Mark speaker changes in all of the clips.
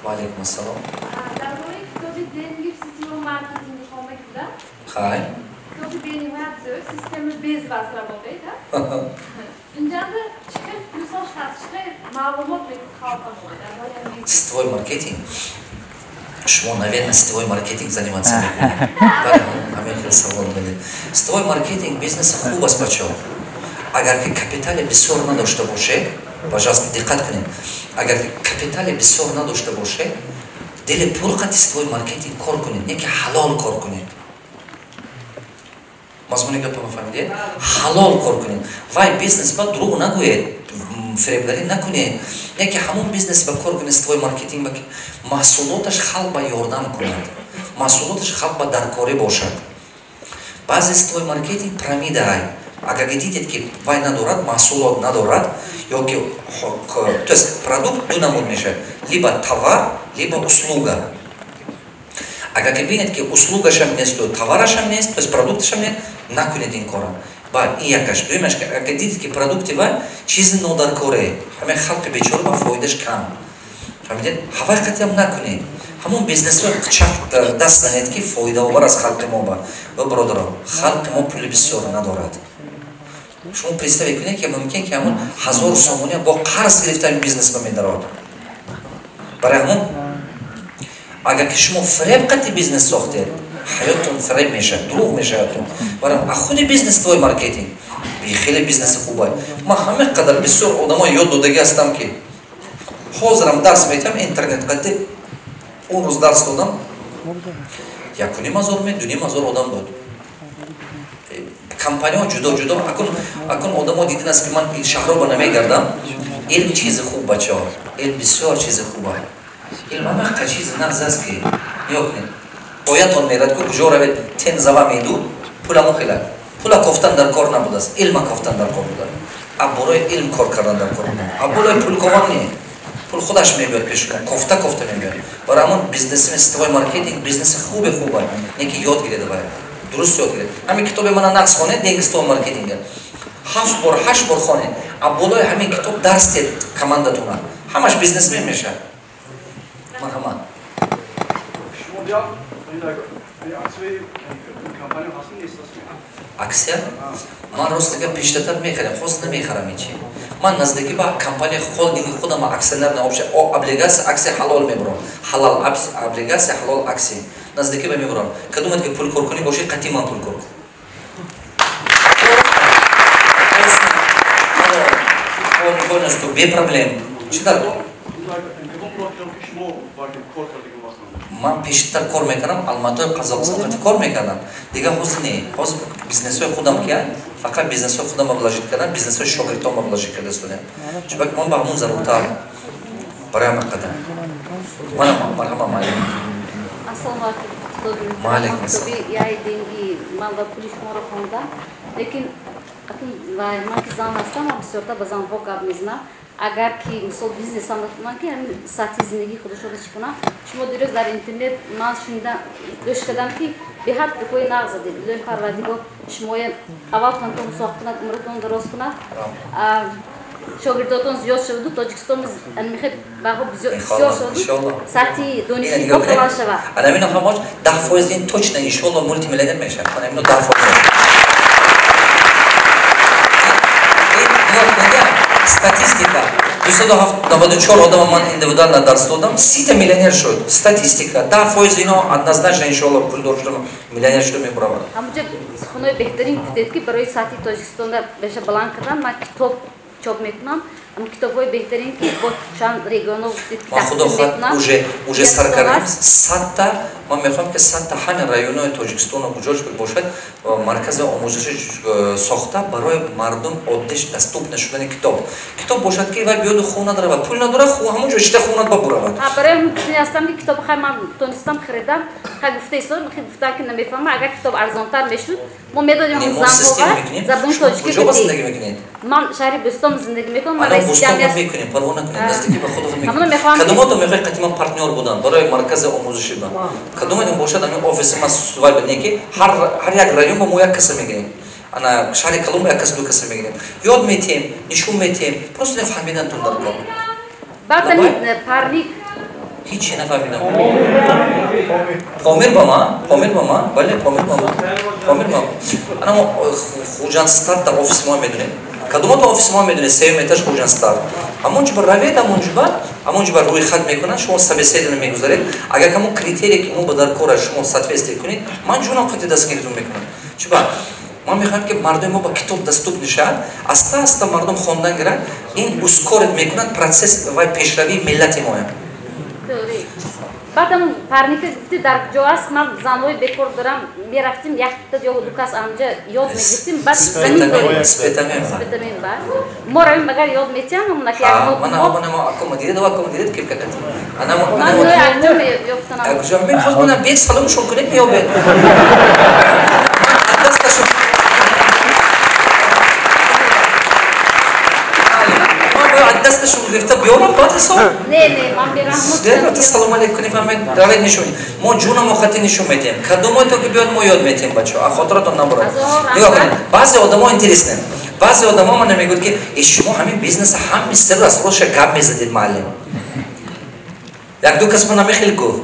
Speaker 1: Ва алайкум ассалом.
Speaker 2: Дар бораи китоби «Деньги в сетевом маркетинге» хонда будам.
Speaker 1: Хай.
Speaker 2: Китоби бениҳоят зӯр, система без вас работает. Инҷанда чӣ хел плюсош ҳаст, чӣ хел маълумот халқа?
Speaker 1: Сетевой маркетинг, шумо, наверное, сетевой маркетинг заниматься мекунед, ҳамин хел савол медед. Сетевой маркетинг бизнеси хуб аст, бачаҳо, агар ки капитали бисёр надошта бошед. Пожалуйста, диққат кунед: агар ки капитали бисёр надошта бошед, дили пур қати сетевой маркетинг кор кунед, не ки ҳалол кор кунед. Мазмуни гапама фаҳмидед? Ҳалол кор кунед, вай бизнес ба дурӯғ нагӯед, фиребгарӣ накунед, не ки ҳамон бизнес ба кор кунед, сетевой маркетинг ба, маҳсулоташ халқ ба ёрдам кунад, маҳсулоташ халқ ба даркорӣ бошад. Баъзе сетевой маркетинг пирамидаай. Агар ки дидед, ки вай надорад, маҳсулот надорад ё ки, то есть продукт ду намуд мешавад: либо товар, либо услуга. Агар ки бинед, ки услугашам несту товарашам нест, то есть продукташам нест, накунед ин кора. Баъд ин якаш. Дуюмаш, агар дидед, ки продукти вай чизи нодаркоре, ҳамин халқи бечора ба фоидаш кам, фаҳмидед, ҳавай қатиам накунед. Ҳамон бизнесҳои даст занед, ки фоидаовар аз халқи мо ба. Ва бародаро, халқи мо пули бисёр надорад. Шумо представить кунед, ки мумкин ки ҳамон 1000 сомония бо қарз гирифта ин бизнес ба медарод. Барои ҳамон, агар ки шумо фиреб қати бизнес сохтед, ҳаёттон фиреб мешавад, дурӯғ мешавад. Барои а худи бизнес сетевой маркетинг хеле бизнеси хубай. Ман ҳамин қадар бисёр одамо ёд додагӣ ҳастам, ки ҳозирам дарс метиҳам интернет қати. Он рӯз дарс додам, 1500 ме, 2500 одам буд. Компаниҳо ҷудо ҷудо. Акун одамо дидин аст, ки ман шаҳроба намегардам. Илм чизи хуб, бачаҳо, илм бисёр чизи хуба. Илм ҳамақа чизи нағз аст, ки нигоҳ кунед, оятон мерад ку куҷо равед, тень за вами идут. Пуламо хелак, пула кофтан дар кор набудааст, илма кофтан дар кор буда, а борои илм кор кардан дар кор буда, а болои пул кован не, пул худаш мебиёд пеши шумо, кофта кофта мебиёд. Барои ҳамон бизнеси сетевой маркетинг бизнеси хубе хуба, не ки ёд гиред, вай дуруст ёд гиред. Ҳамин китоби мана нағз хонед, «Деньги сетевой маркетинга», ҳафт бор, ҳашт бор хонед, а болои ҳамин китоб дарс тед командатуна, ҳамаш бизнесмен мешавад. Марҳамат.
Speaker 3: Шумо аксияи компания ҳастед, нест?
Speaker 1: Аксия ман, ростига, пештартар мехарам, ҳозир намехарам ҳечи. Ман наздикӣ ба компания холдинги худам акционерное общество, облигация, аксия ҳалол мебурам, ҳалал облигация, ҳалол аксия наздикӣ ба мебурам. Кадомад ки пул коркунӣ бошед, қатъи ман пул кор кун, полностью без проблем. Чӣ дар? Ман пештар кор мекардам, Алматои Қазоқистон қати кор мекардам, дигар ҳозир не. Ҳозир бизнесҳои худам ки, фақат бизнесҳои худам вложить кардам, бизнесҳои шогирдонма вложить карда истодам, чунки ман ба ҳамон заруртар. Барои ҳама қадам марҳама, маълим.
Speaker 4: Ассалому алайкум.
Speaker 1: Ваалайкум ассалом.
Speaker 4: Китоби «Я и деньги», ман ва пули шуморо хондам, лекин ман ки зан ҳастам, ман бисёртар ба занҳо гап мезанам. Агар ки мисол бизнесам, ман ки ҳамин сатҳи зиндагии худашонро чӣ кунам? Шумо дирӯз дар интернет ман шунидам, гӯш кардам, ки беҳад гапҳои нағз задед. Илоҳи Парвардигор шумоя аввал тантон соҳ кунад, умратон дароз кунад, шогирдотон зиёд шаваду Тоҷикистон мехе баҳо бисёр шаваду, сатҳи дониши баланд шавад.
Speaker 1: Анамино ҳамош 10% ин точно, иншоалло, мултимиллионер мешавад. Анамино 10% статистика: 294 одама ман индивидуально дарс додам, 30-та миллионер шуд. Статистика: 10% ино однозначно, иншоалло, пулдор шуда, миллионер шуда мебуравад.
Speaker 4: Ҳамуҷа суханои беҳтарин гуфтед, ки барои сатҳи Тоҷикистонда беша баланд кардан ман китоб чоп мекунам, ҳам китобҳои беҳтарин, ки бо чанд регионо гуфтед, ки
Speaker 1: Ман, худо
Speaker 4: тақсим
Speaker 1: хоҳад,
Speaker 4: мекунам.
Speaker 1: уже сар кардем 100-та. Ман мехоҳам, ки 100-та ҳамин районҳои Тоҷикистону куҷош бошад, маркази омӯзиши сохта, барои мардум оддиш доступно шудани китоб. Китоб бошад, ки вай биёду хонад, равад, пул надорад, ҳамон ҷо шита хонад, ба буравад.
Speaker 4: Барои ҳамин гуфтани ҳастам, ки китоб хай ман тонистам хиридам, хай гуфта истодам, хай гуфтам, ки намефаҳмам. Агар китоб арзонтар мешуд, мо медодем.
Speaker 1: Не, мо система мекунем.
Speaker 4: Забони
Speaker 1: Шумо
Speaker 4: тоҷикӣ
Speaker 1: куҷо ба
Speaker 4: бидед.
Speaker 1: зиндагӣ мекунед?
Speaker 4: Ман шаҳри Бӯстон зиндагӣ мекунам, ман
Speaker 1: Ана
Speaker 4: раиси
Speaker 1: Бӯстон
Speaker 4: ҷамъият.
Speaker 1: мекунем, парво накунед, наздикӣ ба худо
Speaker 4: Ҳамоно
Speaker 1: мекунем.
Speaker 4: мехоҳам.
Speaker 1: Кадомото мехоҳед қатиман партнёр будан барои маркази омӯзиши ба? Кадоматон бошад, ҳамин офиси ма вай не, ки ҳар як район ба мо як каса мегирем, ана шаҳри Калон як кас, ду каса мегирем, ёд метиҳем, нишон метиҳем, просто нафаҳмидантон дар кор.
Speaker 4: Баъд
Speaker 1: Давай.
Speaker 4: ҳамин парник.
Speaker 1: Ҳичи нафаҳмидам. Помир ба ман? Помир ба ман? Бале, Помир ба ман. Помир ба ман. Ана мо Хуҷанд Старт дар офиси мо медонед. Кадомото офиси мо медонед, сеюм этаж Хуҷанд Старт. Ҳамон ҷо равед, ҳамон ҷо рӯйхат мекунанд, шумо собеседование мегузаред. Агар камон критерие ки мо ба дар кора шумо соответствие кунед, ман ҷонам қати дастгиритон мекунам. Чиба? Ман мехоҳам, ки мардуми мо ба китоб доступ нишад, аста аста мардум хондан гирад, ин ускорить мекунад процесс вай пешравии миллати моя.
Speaker 4: Баъдам парника гуфти дар куҷо аст, ман занҳои бекор дорам, мерафтим якта ё ду кас анҷа ёд мегирифтим, баъд замин дорем. Спитамин ба. Мо равим агар ёд метиҳам, ҳамонаки як моҳ.
Speaker 1: Мана мана мо акома дидед, акома дидед кепка кати. Ана мо
Speaker 4: ман акҷо меёфтанам.
Speaker 1: Акҷо мехост мана бед саломшон кунед меёбед. Дасташон дасташон гирифта биёрам баъд ҳисоб?
Speaker 4: Не, не, ман берам.
Speaker 1: Дерата салом алейкум кунӣ фаҳмед, равед нишон. Мо ҷунамо хати нишон медиҳем. Кадомое ки биёд мо ёд медиҳем бачаҳо. А хотиратон набурад. Нигоҳ кунед. Баъзе одамо интересне. Баъзе одамо мана мегӯяд ки э шумо ҳамин бизнеса ҳами сирру асрорша гап мезадед муаллим. Як ду кас мана мехел гуфт.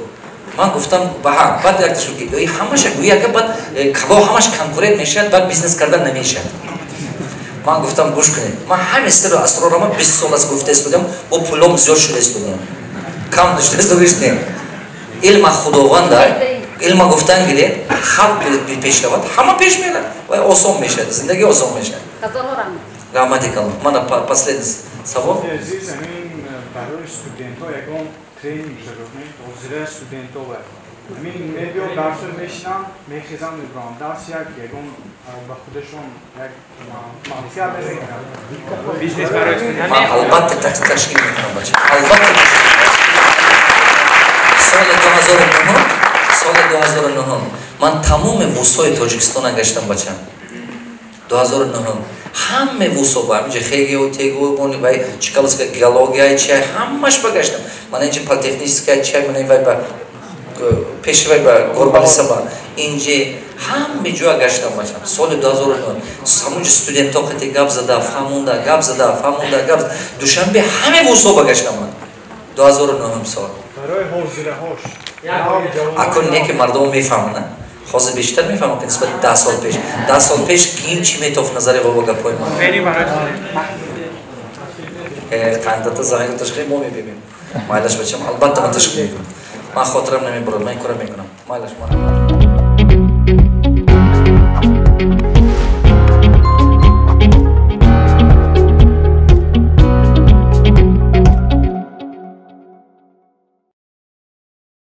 Speaker 1: Ман гуфтам баҳа, баъд якташ гуфт ки ҳамаша гӯя ка баъд каво ҳамаш конкурент мешавад, баъд бизнес кардан намешавад. Ман гуфтам гӯш кунед, ман ҳамин сирру асрорама 20 сол аст гуфта истодам, бо пулом зиёд шуда истодам, кам шуда истодиш не. Илма худованда, илма гуфтан гиред, халқ пеш равад, ҳама пеш мерад ва осон мешавад, зиндагӣ осон мешавад. Раҳмати калон. Мана последний савол.
Speaker 5: Барои студентҳо ягон тренинг шуд, ҳозира студентҳо ҳамин мебиён дарсро мешинам, мехезам, мебурам. Дарс як ягон ба худашон як манфиат намегиранд.
Speaker 6: Бизнес барои студент.
Speaker 1: Ман албатта ташкил мекунам, бача. Албатта. Соли 2009, соли 2009 ман тамоми вузҳои Тоҷикистона гаштам, бача. 2009 ҳаме вузҳо ба ҳаминҷа ХГУ, ТГУ, вай Чкаловская геология, чай ҳамаш ба гаштам. Ман инҷа политехническая чай, ман вай ба пешвай ба Горбалиса ба инҷи ҳаме ҷоя гаштам, бачам. Соли 2009 ҳамунҷа студентҳо қати гап зада, фаҳмонда, гап зада, фаҳмонда, гап зада. Душанбе ҳаме вузҳо ба гаштам ман. 2009 сол.
Speaker 5: Барои ҳозираҳош.
Speaker 1: Акун не ки мардум мефаҳманд, ҳозир бештар мефаҳманд ки нисбати 10 сол пеш. 10 сол пеш ким чӣ метофт назари бобо гапҳои ман. Қандата занг ташкил мо мебинем. Майлаш бачам, албатта ман ташкил мекунам. Ман хотирам намебурад, ман ин кора мекунам. Майлаш ман.